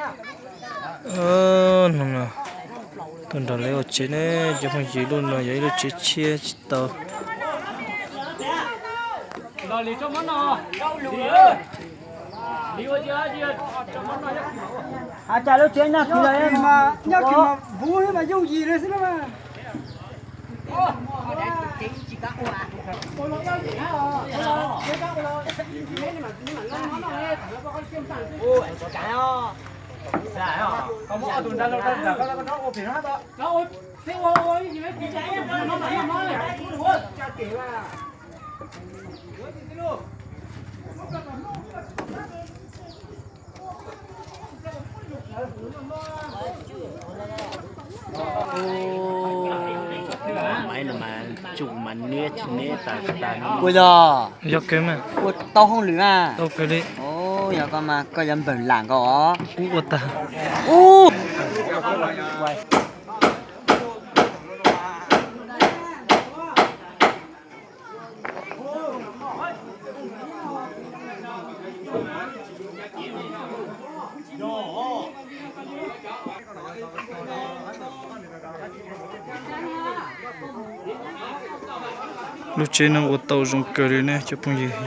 No, tuaj nrog lawv ua tsev ne, cov phooj ywg, lub no yog ib lub tsev tshiab tsis tau. Has tas lub tsev nyob kiag los mas nyob kiag mas vuv xwb mas yooj yim li xwb na. Maiv no mas tsum mas niab tsis niab tas tas. Ua yog, yog kawg mas, ua tau hauj lwm mas. Tau kawg li. Yog koj mas koj yuav npawg lam nkaus os. Ub ua tag. Lub tsev no ua tau zoo kawg li ne cov phooj ywg.